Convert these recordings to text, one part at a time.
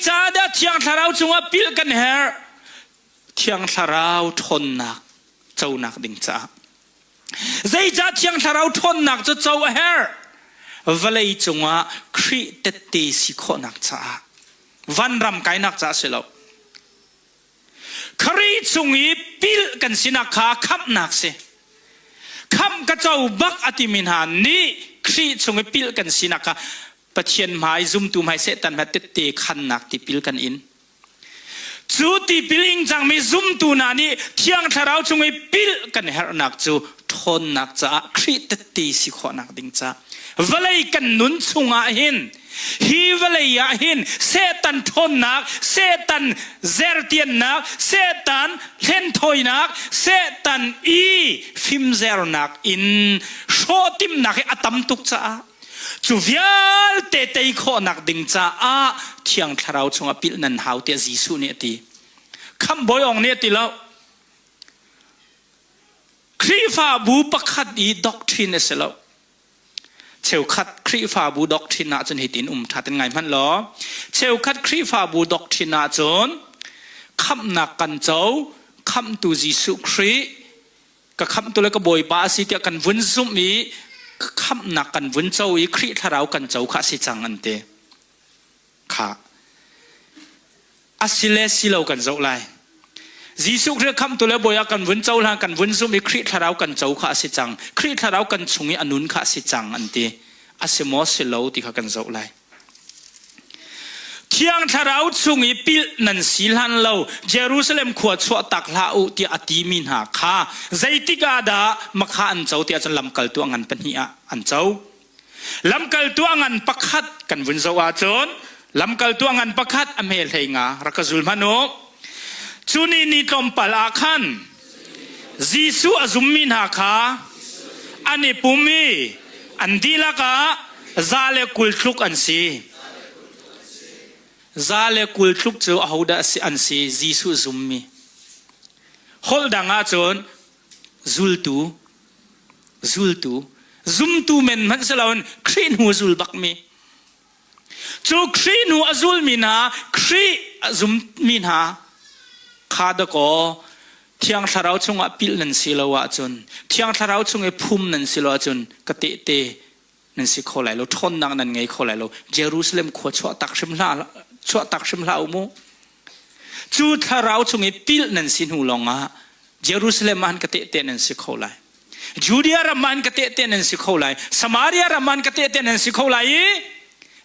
Zeicahdah Thiang Thlarau cungah pilh kan herh? Thiang Thlarau ṭhawnnak conak ding caah. Zeicah Thiang Thlarau ṭhawnnak cu co a herh? Vawlei cungah Khrih tette si khawhnak caah. Vanram kainak caah si lo. Khrih chung i pilh kan sinak kha khamhnak si. Khamh ka co bak a timi hna nih Khrih chung i pilh kan sinak kha Pathian hmai, zumtu hmai, Satan hmai tette khannak tipil kan in. Cu tipil ing cangmi zumtu hna nih Thiang Thlarau chung i pilh kan herhnak cu ṭhawnnak caah Khrih tette si khawhnak ding caah vawlei kan nun chungah hin hi vawlei ah hin Satan ṭhawnnak, Satan zertiannak, Satan hlenthawinak, Satan i fimzernak in hrawh timhnak hi a tam tuk caah Cu vialte tei khawhnak ding caah Thiang Thlarau chungah pilh nan hau tiah Jesuh nih a ti. Khamhbawi ong nih a ti lo. Khrihfabu pakhat i doctrine a si lo. Cheukhat Khrihfabu doctrine ahcun hitin um ṭha ten ngai hmanh law. Cheukhat Khrihfabu doctrine ahcun khamhnak kan co, khamhtu Jesuh Khrih ka khamhtu le ka bawipa a si tiah kan vun zumh i khamhnak kan vun co i Khrih thlarau kan co kha a si cang an ti. Kha a si le si lo kan zoh lai. Jesuh Khrih khamhtu le bawi ah kan vun co hlan kan vun zumh i Khrih thlarau kan co kha a si cang. Khrih thlarau kan chung i a nun kha a si cang an ti. A si maw si lo ti kha kan zoh lai. Thiang Thlarau chung i pilh nan si hlan lo Jerusalem khua chuah tak hlah u tiah a timi hna kha zeitik ah dah makha an co tiah cun lamkaltu a ngan pahnih ah an co. Lamkaltu a ngan pakhat kan vun zoh ahcun lamkaltu a ngan pakhat a hme hlei nga rak ka zul hmanh u. Cu ni ni tlawmpal ah khan Jesuh a zummi hna kha an i pum i an dihlak ah 120 tluk an si. 120 tluk cu ahodah an si? Jesuh zummi. Holh dang ahcun zultu, zultu, zumtu men hmanh si loin Khrih hnu zul bakmi. Cu Khrih hnu a zulmi hna, Khrih a zummi hna kha dakaw Thiang Thlarau chungah pilh nan si lo ahcun, Thiang Thlarau chung i phum nan si lo ahcun ka tehte nan si kho lai lo, ṭhawnnak nan ngei kho lai lo. Jerusalem khua chuah tak hrim hlah, chuah tak hrim hlah u mu. Cu Thlarau chung i pilh nan si hnu lawngah Jerusalem ah an ka tehte nan si kho lai. Judea ram ah an ka tehte nan si kho lai. Samaria ram ah an ka tehte nan si kho lai i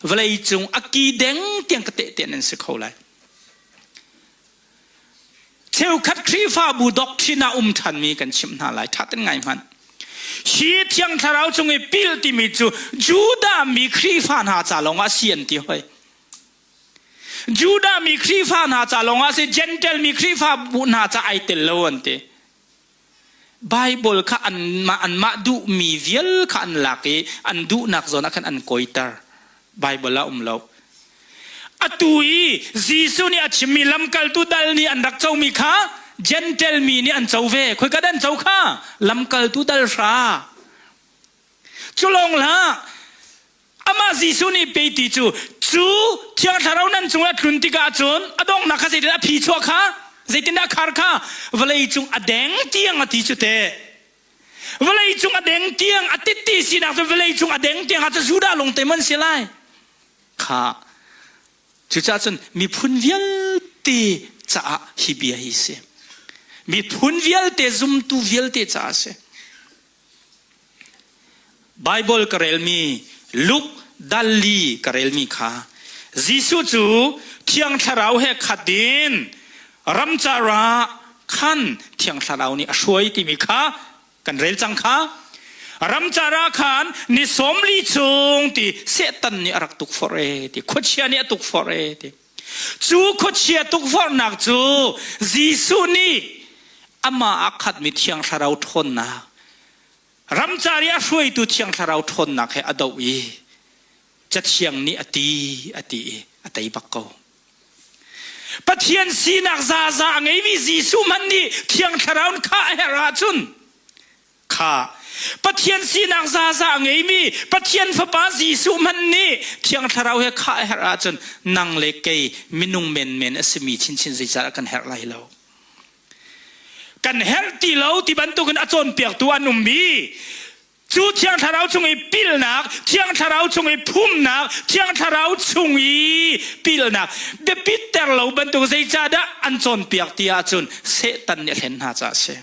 vawlei cung a ki deng tiang ka tehte nan si kho lai. Cheukhat Khrihfabu doctrine ah um ṭhanmi kan chimh hna lai. Ṭha ten ngai hmanh. Hi Thiang Thlarau cung i pil timi cu Judah mi Khrihfa hna ca lawngah si an ti hoi. Judah mi Khrihfa hna ca lawngah si Gentile mi Khrihfa bu hna ca ai tel lo an ti. Bible kha anmah anmah duhmi vial kha an lak i an duhnak zawn ah khan an kawiter. Bible ah um lo. Atu i Jesuh nih a chimmi lamkaltu dal nih an rak comi kha Gentile mi nih an co ve. Khoika dah an co kha? Lamkaltu dal hra. Cu lawng hlah, Amah Jesuh nih pei ti cu cu Thiang Thlarau nan cungah tlun tikah cun a donghnak kha zeitin a phi chuah kha zeitindah a khar kha vawlei cung a deng tiang a ti cu teh vawlei cung a deng tiang a tit ti sinak cu vawlei cung a deng tiang ah cu Judah lung te man si lai kha cucaah cun miphun vialte caah hi bia hi si miphun vialte zumtu vialte caah si Baibal ka relmi Luke dal li ka relmi kha Jesuh cu Thiang Thlarau he khat in ramcar ah khan Thiang Thlarau nih a hruai timi kha kan rel cang kha. Ramcar ah khan ni 40 chung ti Satan nih a rak tukforh e ti khuachia nih a tukforh e ti. Cu khuachia tukforhnak cu Jesuh nih amah ah khatmi Thiang Thlarau ṭhawnnak, ramcar i a hruaitu Thiang Thlarau ṭhawnnak he a doh i Cathiang nih a ti a ti i a tei bak ko. Pathian sinak zaza a ngeimi Jesuh hmanh nih Thiang Thlarau in khah a herh ahcun kha. Pathian sinak zaza a ngeimi Pathian Fapa Jesuh hmanh nih Thiang Thlarau he khah a herh ahcun nang le kei minung menmen a simi chinchin zeicahdah kan herh lai lo? Kan herh ti lo ti bantukin a cawnpiaktu an ummi cu Thiang Thlarau chung i pilnak, Thiang Thlarau chung i phumnak, Thiang Thlarau chung i pilnak biapitter lo bantuk zeicahdah an cawnpiak ti ahcun Satan nih a hlen hna caah a si.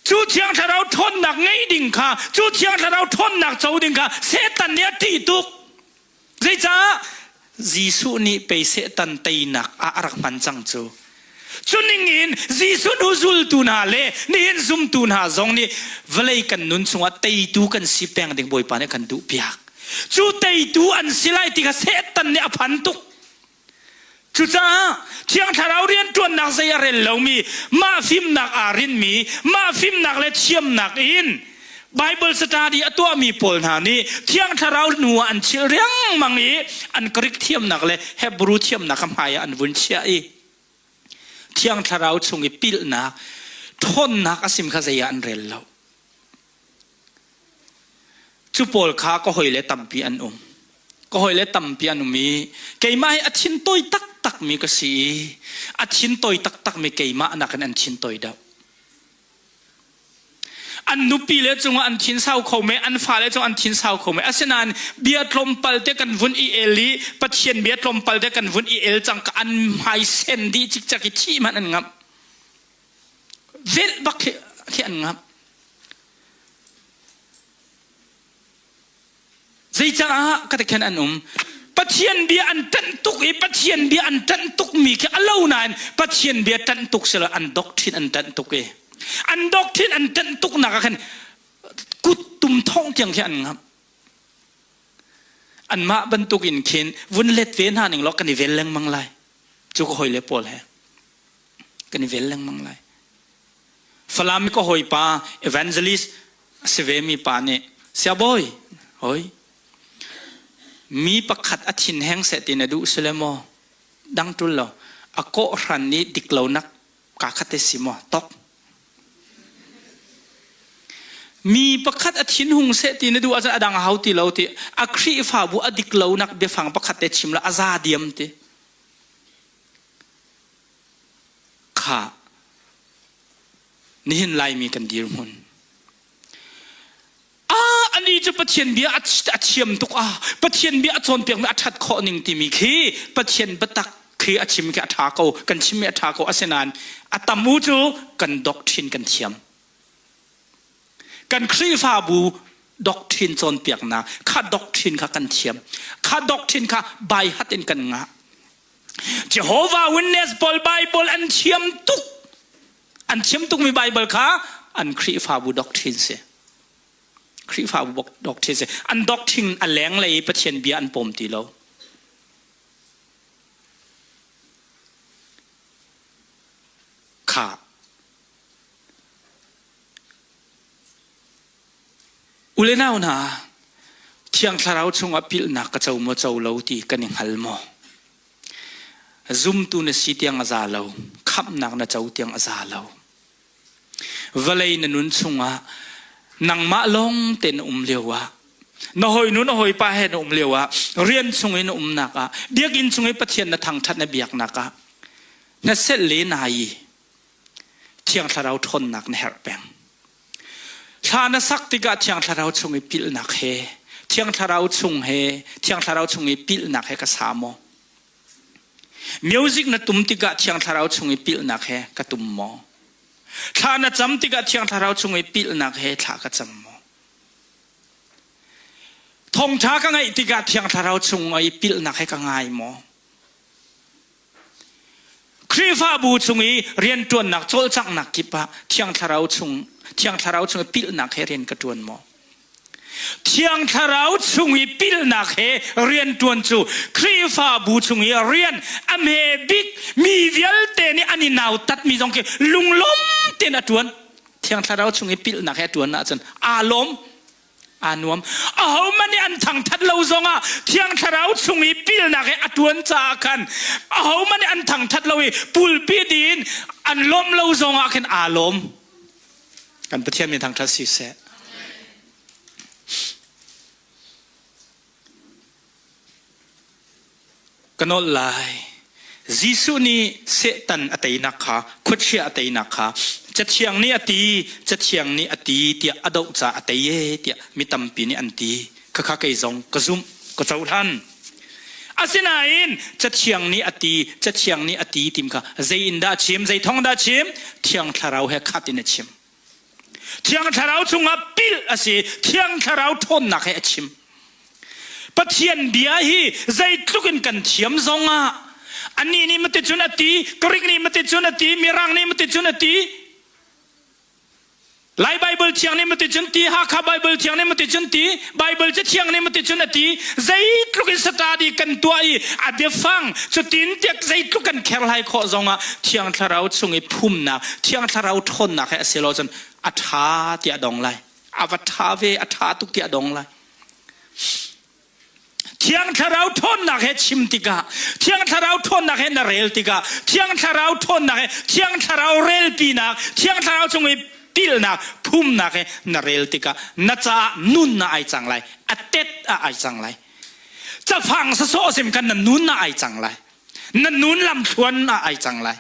Cu Thiang Thlarau ṭhawnnak ngeih ding kha, cu Thiang Thlarau ṭhawnnak co ding kha Satan nih a ṭih tuk. Zeicah? Jesuh nih pei Satan teinak ah a rak hman cang cu. Cu ningin Jesuh hnu zultu hna le nihin zumtu hna zong nih vawlei kan nun chungah teitu kan si peng ding Bawipa nih kan duhpiak. Cu teitu an si lai ti kha Satan nih a phan tuk. Cucaah Thiang Thlarau rianṭuannak zei a rel lomi, mah fimnak aa rinmi, mah fimnak le thiamnak in Bible study a tuahmi pawl hna nih Thiang Thlarau hnu ah an chilh riangmang i an Greek thiamnak le Hebrew thiamnak kha hmai ah an vun chiah i Thiang Thlarau chung i pilhnak, ṭhawnnak a sim kha zei ah an rel lo. Cu pawl kha ka hawile tampi an um. Ka hawile tampi an um i keimah hi a thin tawi taktakmi ka si i a thin tawi taktakmi keimah nakin an thin tawi deuh. An nupi le cungah an thin sau kho mei, an fale cungah an thin sau kho mei. Asinain bia tlawmpal te kan vun i el i Pathian bia tlawmpal te kan vun i el cang ka an hmai sen dih cikcek i thih hmanh an ngamh. Velh bak khi, khi an ngamh. Zeicah ka ti khan an um? Pathian bia an ṭanh tuk i Pathian bia an ṭanh tukmi khi a lo nain Pathian bia ṭanh tuk silo an doctrine an ṭanh tuk i an doctrine an ṭanh tuknak ah khan kut tum thong tiang khi an ngamh. Anmah bantuk in khin vun let ve hna ning law kan i vel lengmang lai. Cu ka hawile pawl he kan i vel lengmang lai. Falam ka hawipa evangelist a si ve mi pa nih siabawi hoi mi pakhat a thin heng seh ti na duh sile maw dang tul lo a kawhhran nih dik lonak ka khat te si maw tok mi pakhat a thin hung seh ti na duh ahcun a dang a hau ti lo ti a Khrihfabu a dik lonak biafang pakhat te chim la a za diam ti kha nihin Laimi kan dirhmun. Ah, ani cu Pathian bia a thiam tuk ah, Pathian bia a cawnpiakmi a ṭhat khawh ning timi khi Pathian biatak khi a chim khi a ṭha ko, kan chimmi a ṭha ko asinain a tam u cu kan doctrine kan thiam. Kan Khrihfabu doctrine cawnpiaknak kha doctrine kha kan thiam. Kha doctrine kha bai hat in kan ngah. Jehovah Witness pawl Bible an thiam tuk. An thiam tukmi Bible kha an Khrihfabu doctrine si. Khrihfabu doctrine si. An doctrine a lenglei i Pathian bia an pawm ti lo. Kha U le nau hna, Thiang Thlarau chungah pilhnak ka co maw co lo ti kan i hngal maw? Zumtu na si tiang a za lo, khamhnak na co tiang a za lo. Vawlei na nun chungah nangmah lawng te na um lio ah na hawinu na hawipa he na um lio ah rian chung i na umnak ah biakinn chung i Pathian na thangṭhat na biaknak ah na selh le nai Thiang Thlarau ṭhawnnak na herh peng. Thla na sak tikah Thiang Thlarau chung i pilhnak he, Thiang Thlarau chung he, Thiang Thlarau chung i pilhnak he ka sa maw? Music na tum tikah Thiang Thlarau chung i pilhnak he ka tum maw? Thla na cam tikah Thiang Thlarau chung i pilhnak he thla ka cam maw? Thawngṭha ka ngaih tikah Thiang Thlarau chung i pilhnak he ka ngai maw? Khrihfabu chung i rianṭuannak cawlcanghnak kip ah Thiang Thlarau chung Thiang Thlarau chung i pilhnak he rian ka ṭuan maw? Thiang Thlarau chung i pilhnak he rianṭuan cu Khrihfabu chung i rian a hme bik mi vialte nih an i nautatmi zong khi lunglawm tein a ṭuan. Thiang Thlarau chung i pilhnak he a ṭuan ahcun aa lawm. aa nuam. Ahohmanh nih an thangṭhat lo zongah Thiang Thlarau chung i pilnak he a ṭuan caah khan ahohmanh nih an thangṭhat lo i pulpit in an lawmh lo zongah khin aa lawm. Kan Pathian min thangṭhat si seh. Ka nolh lai. Jesuh nih Satan a teinak kha, khuachia a teinak kha, Cathiang nih a ti, Cathiang nih a ti tiah a doh caah a tei e tiah mi tampi nih an ti. Khakha kei zong ka zumh, ka cohlan. Asinain Cathiang nih a ti, Cathiang nih a ti tim kha zei in dah a chim, zei thawng dah a chim? Thiang Thlarau he khat in a chim. Thiang Thlarau chungah pilh a si. Thiang Thlarau ṭhawnnak he a chim. Pathian bia hi zeitluk in kan thiam zongah anih nih mati cun a ti, Greek nih mati cun a ti, Mirang nih mati cun a ti, Lai Bible thiang nih mati cun ti, Hakha Bible thiang nih mati cun ti, Bible cathiang nih mati cun a ti, zeitluk in study kan tuah i a biafang cutin tiah zeitluk kan kherhlai khawh zongah Thiang Thlarau chung i phumnak, Thiang Thlarau ṭhawnnak he a si lo cun a ṭha tiah a dong lai. A va ṭha ve, a ṭha tuk tiah a dong lai. Thiang Thlarau ṭhawnnak he chim tikah, Thiang Thlarau ṭhawnnak he na rel tikah, Thiang Thlarau ṭhawnnak he Thiang Thlarau relpinak, Thiang Thlarau chung i pilnak, phumnak he na rel tikah na caah nun na ai cang lai, a tet ah ai cang lai. Cafang sasawh sim kan na nun na ai cang lai. Na nun lamthluan ah ai cang lai.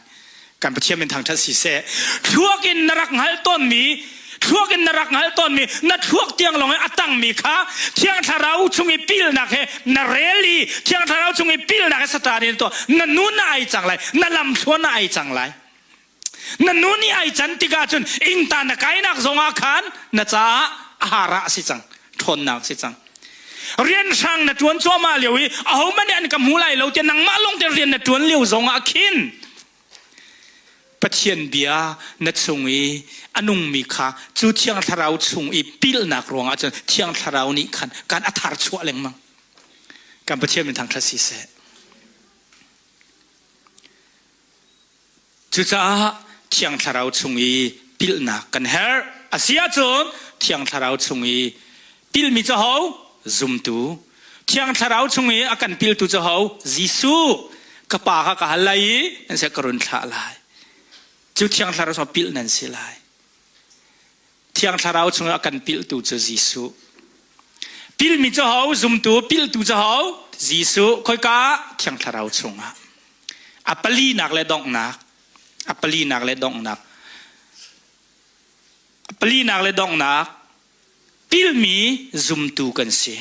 Kan Pathian min thangṭhat si seh. Thluak in na rak hngalh tawnmi, thluak in na rak hngalh tawnmi, na thluak tiang lawng i a tangmi kha Thiang Thlarau chung i pilnak he na rel i Thiang Thlarau chung i pilnak he satan in tuah na nun ah ai cang lai, na lamthluan ah ai cang lai. Na nun i ai can tikah cun ingta na kainak zongah khan na caah a hara a si cang, ṭhawnnak a si cang. Rian hrang na ṭuan cuahmah lio i ahohmanh nih an ka hmu lai lo tiah nangmah lawng te rian na ṭuan lio zongah khin Pathian bia na chung i a nungmi kha cu Thiang Thlarau chung i pilnak ruangah cun Thiang Thlarau nih khan kan a thar chuah lengmang. Kan Pathian min thangṭhat si seh. Cucaah Thiang Thlarau chung i pilhnak kan herh. A si ahcun Thiang Thlarau chung i pilmi cu ho? Zumtu. Thiang Thlarau chung i a kan piltu cu ho? Jesuh. Ka pa kha ka hal lai i nan se ka run thlah lai. Cu Thiang Thlarau chung pilh nan si lai. Thiang Thlarau chung a kan pilhtu cu Jesuh. Pilmi cu ho? Zumtu. Pilhtu cu ho? Jesuh. Khoika? Thiang Thlarau chungah. A palinak le donghnak. A palinak le donghnak. A palinak le donghnak. Pilmi zumtu kan si.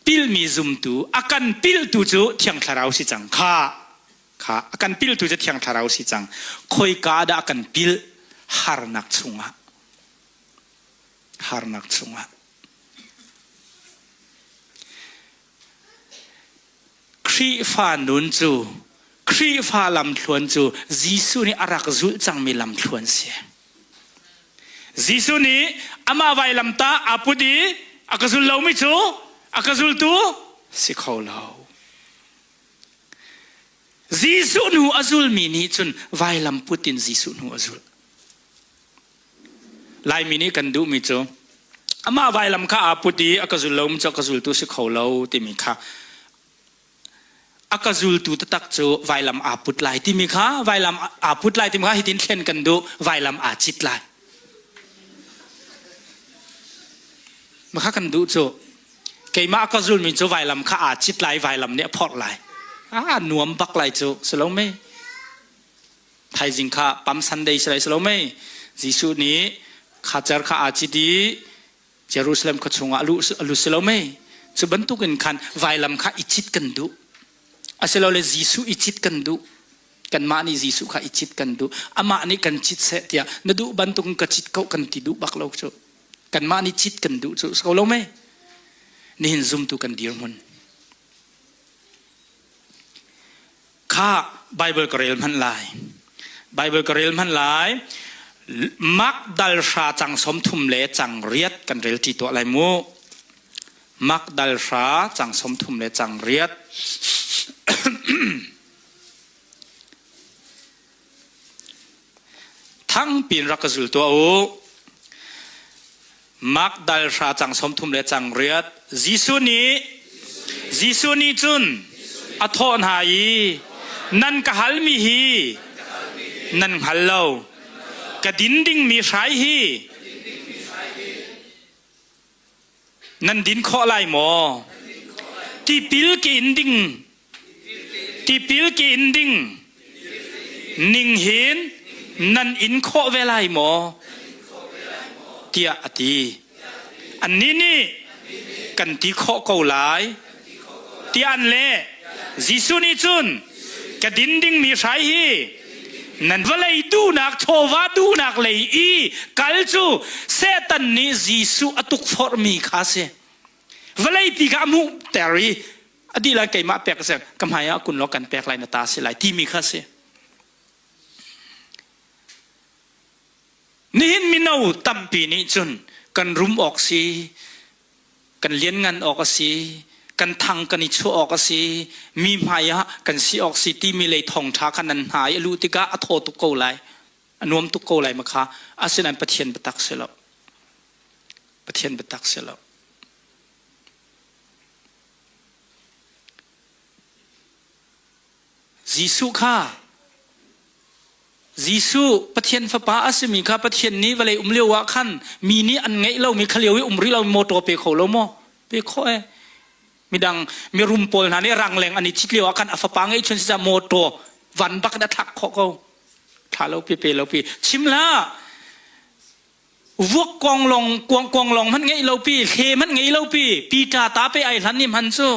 Pilmi zumtu. A kan piltu cu Thiang Thlarau si cang. Kha. Kha a kan piltu cu Thiang Thlarau si cang. Khoika dah a kan pil? Harnak chungah. Harnak chungah. Khrihfa nun cu Khrihfa lamthluan cu Jesuh nih a rak zulh cangmi lamthluan si. Jesuh nih amah vailamtah aa put i a ka zul lomi cu a ka zultu si kho lo. Jesuh hnu a zulmi nih cun vailam put in Jesuh hnu a zulh. Laimi nih kan duhmi cu amah vailam kha aa put i a ka zul lomi cu a ka zultu si kho lo timi kha a ka zultu taktak cu vailam aa put lai timi kha vailam aa put lai timi kha hitin thlen kan duh vailam aa cit lai. Mah kha kan duh cu keimah ka zulmi cu vailam kha aa cit lai vailam nih a phorh lai a nuam bak lai cu si lo mei thaizing kha Palm Sunday si lai si lo mei Jesuh nih kha cer kha aa cit i Jerusalem khua chungah a lu si lo mei cu bantukin khan vailam kha i cit kan duh asilole Jesuh i cit kan duh kanmah nih Jesuh kha i cit kan duh amah nih kan cit seh tiah na duh bantukin ka cit ko kan ti duh bak lo cu kanmah nih cit kan duh cu ko lo mei nihin zumtu kan dirhmun kha Bible ka rel hmanh lai Bible ka rel hmanh lai Mark dal hra cang som thum le cang riat kan rel ṭi tuah lai mu Mark dal hra cang som thum le cang riat Thangpi in rak ka zul tuah u. Mark dal hra cang 30 le cang riat. Jesuh nih Jesuh nih cun a thawh hna i nan ka halmi hi nan hngal lo. Ka din dingmi hrai hi nan din khawh lai maw? Tipil ke in ding tipil ke in ding ning hin nan in khawh ve lai maw? tiah a ti. Annih nih kan ti khawh ko lai tiah an leh. Jesuh nih cun ka din dingmi hrai hi nan vawlei duhnak chawva duhnak lei i kal cu Satan nih Jesuh a tukforhmi kha a si. Vawleipi kha a hmuhter i a dih lai keimah pek a si ka hmai ah kun law kan pek lai na ta si lai timi kha a si. Nihin mino tampi nih cun kan rum awk si, kan lianngan awk a si, kan thang kan i chuah awk a si, mi hmai ah kan si awk si timi lei thawngṭha kha nan hna i a luh tikah a thaw tuk ko lai, a nuam tuk ko lai ma kha. Asinain Pathian biatak si lo. Pathian biatak si lo. Jesuh kha Jesuh Pathian Fapa a simi kha Pathian nih vawlei um lio ah khan mi nih an ngeih lomi kha lio i um rih lomi motor pe kho lo maw? Pe khawh e. Midang mirum pawl hna nih rangleng an i cit lio ah khan a fapa ngeihchun si motor van bak in a thlak khawh ko. Thla lo pi pe lo pi. Chim hlah. Vuak kuang long kuang kuang long hmanh ngeih lo pi, hle hmanh ngei lo pi, Peter ta pe ai hlan ni hman cu.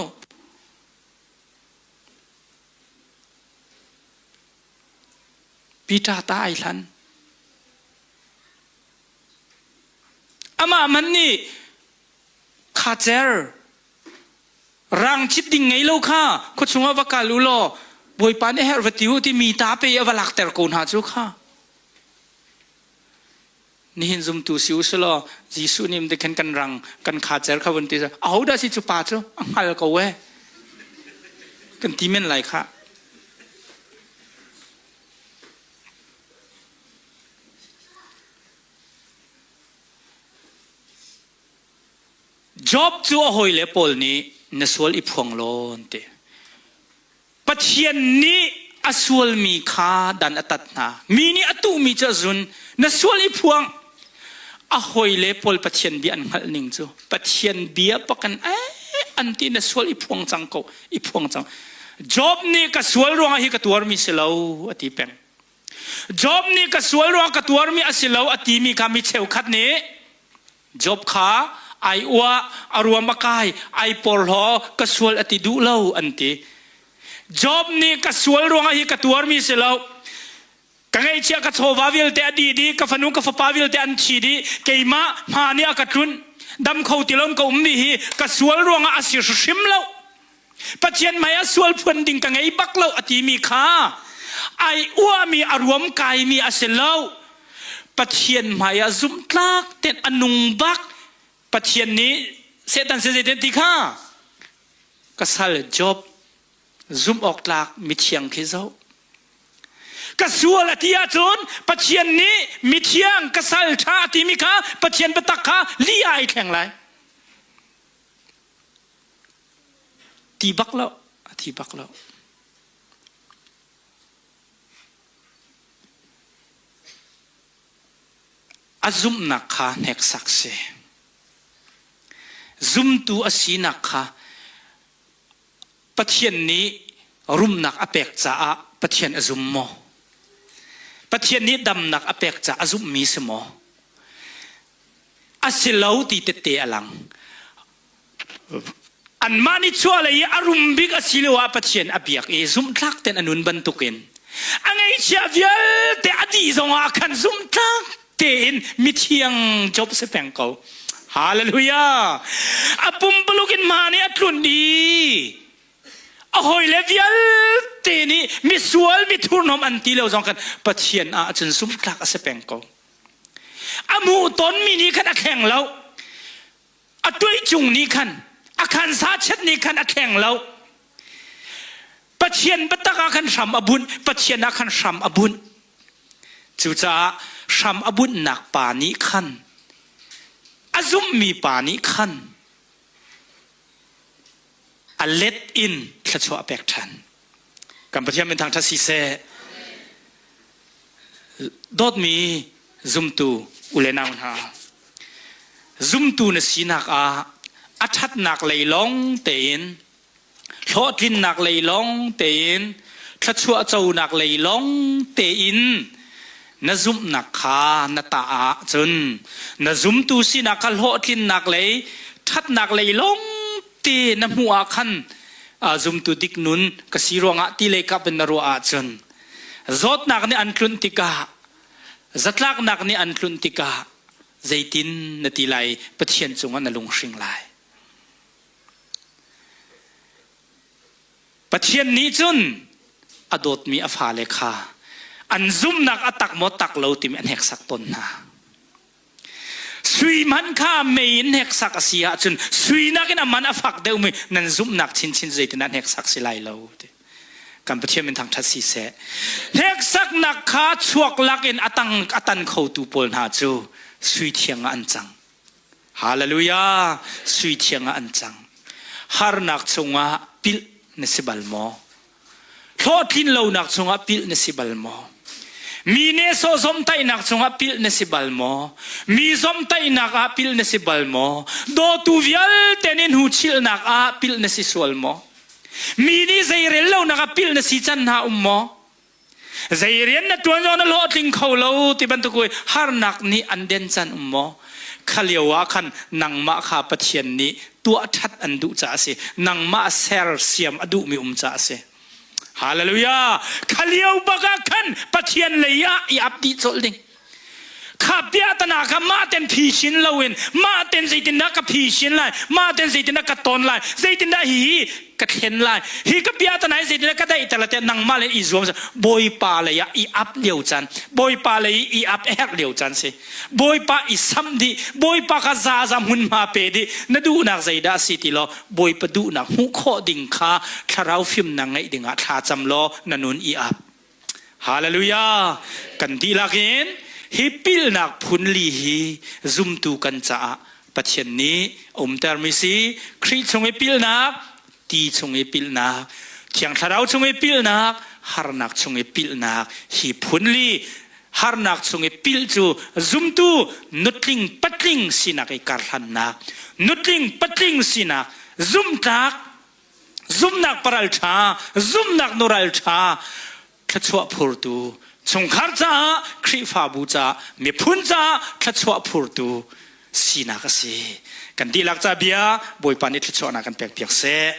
Peter ta ai hlan. Amah man nih khacer rang chit ding ngei lo kha khuachung ah va kal u law Bawipa nih herh va ti u ti mi ta pe a va lakter ko hna cu kha. Nihin zumtu si u selaw Jesuh nih te khan kan rang kan khacer kha vun ti ahodah si cu pa cu a hngal ko e kan ti men lai kha. Job cu a hawile pawl nih na sual i phuang law an ti. Pathian nih a sualmi kha dan a tat hna. Mi nih a tuhmi cu a zun. Na sual i phuang. A hawile pawl Pathian bia an hngalh ning cu Pathian bia pakan eh an ti na sual i phuang cang ko i phuang cang. Job nih ka sual ruangah hi ka tuarmi si lo a ti peng. Job nih ka sual ruangah ka tuarmi a si lo a timi kha mi cheukhat nih Job kha ai uah, a ruam a kai, ai porhlaw, ka sual a ti duh lo an ti. Job nih ka sual ruangah hi ka tuarmi si lo. Ka ngeihchiah ka chawva vialte a dih dih, ka fanu ka fapa vialte an thi dih, keimah hma nih a ka tlunh. Dam kho ti loin ka ummi hi ka sual ruangah a si hrim lo. Pathian hmai ah sual phuan ding ka ngei bak lo a timi kha ai uahmi a ruam kaimi a si lo. Pathian hmai ah zumhtlak ten a nung bak. Pathian nih Satan si zeitin ti kha ka sal Job zumh awk tlak mithiang khi zoh. Ka sual a ti ahcun Pathian nih mithiang ka sal ṭha a timi kha Pathian biatak kha li ah ai thleng lai. Ti bak lo, a thi bak lo. A zumhnak kha hneksak si. Zumtu a sinak kha Pathian nih rumnak a pek caah Pathian a zum maw? Pathian nih damnak a pek caah a zumhmi si maw? A si lo ti tette a lang. Anmah nih chuahlei i a rum bik a si lioah Pathian a biak i zumhtlak tein a nun bantukin a ngeihchiah vialte a dih zongah khan zumhtlak tein mithiang Job si peng ko. Hallelujah! A pumpaluk in hma nih a tlunh i a hawile vialte nih misual mithurhnawm an ti lo zong khan Pathian ah cun zumhtlak a si peng ko. A hmuh tonmi nih khan a thleng lo. A tuihcung nih khan a khansa chet nih khan a thleng lo. Pathian biatak ah khan hram a bunh, Pathian ah khan hram a bunh. Cucaah hram a bunhnak pa nih khan a zumhmi pa nih khan a let in thluachuah a pek ṭhan. Kan Pathian min thangṭhat si seh. Dawtmi. Zumtu u le nau hna, zumtu na sinak ah a ṭhatnak lei lawng tein hlawhtlinnak lei lawng tein thluachuah conak lei lawng tein na zumhnak kha na tah ahcun na zumtu sinak kha hlawhtlinnak lei ṭhatnak lei lawng te na hmuh ah khan zumtu dik nun ka si ruangah ti lei kap in na ruah ahcun zawtnak nih an tlunh tikah zatlaknak nih an tlunh tikah zeitin na ti lai? Pathian cungah na lunghring lai. Pathian nih cun a dawtmi a fale kha an zumhnak a tak maw tak lo timi a hneksak tawn hna. Sui man kha mei in hneksak a si ahcun sui nakin a man a fak deuhmi nan zumhnak chinchin zeitin ah hneksak si lai lo ti. Kan Pathian min thangṭhat si seh. Hneksaknak kha chuak lakin a tang a tan khotu pawl hna cu sui thiang ah an cang. Hallelujah! Sui thiang ah an cang. Harnak chungah pilh na si bal maw? Hlawhtlin lonak chungah pilh na si bal maw? Mi nehsawh zomtaihnak chungah pilh na si bal maw? Mi zomtaihnak ah pilh na si bal maw? Dawtu vialte nih hnuchilhnak ah pilh na si sual maw? Mi nih zeirel lonak ah pilh na si can hna um maw? Zei rian na ṭuan zong na hlawhtling kho lo ti bantuk harnak nih an den can um maw? Kha lio ah khan nangmah kha Pathian nih tuah ṭhat an duh caah a si. Nangmah sersiam a duhmi um caah a si. Hallelujah! Kha lio bak ah khan Pathian lei ah i ap dih colh ding. Kha piahtana kha mah ten phi sin loin mah ten zeitindah ka phi sin lai, mah ten zeitindah ka ton lai, zeitindah hi hi ka thlen lai, hi ka piahtana hi zeitindah ka daihter lai tiah nangmah le i zuam. Bawipa lei ah i ap lio caan, Bawipa lei i ap a herh lio caan si. Bawipa i samh dih, Bawipa kha zaza hmunhma pe dih, na duhnak zeidah a si ti law Bawipa duhnak hmuh khawh ding kha thlarau fimnak ngeih dingah thla cam law na nun i ap. Hallelujah! Kan dihlak in hi pilnak phunli hi zumtu kan caah Pathian nih a umtermi si. Khrih chung i pilnak, ti chung i pilnak, Thiang Thlarau chung i pilnak, harnak chung i pilnak hi phunli harnak chung i pilh cu zumtu nutling patling sinak i karhlannak, nutling patling sinak, zumtlak Zumhnak paral ṭha, zumhnak nural ṭha, thluachuah phurtu, chungkhar caah, Khrihfabu caah, miphun caah thluachuah phurtu sinak a si. Kan dihlak ca bia Bawipa nih thluachuahnak kan pekpiak seh.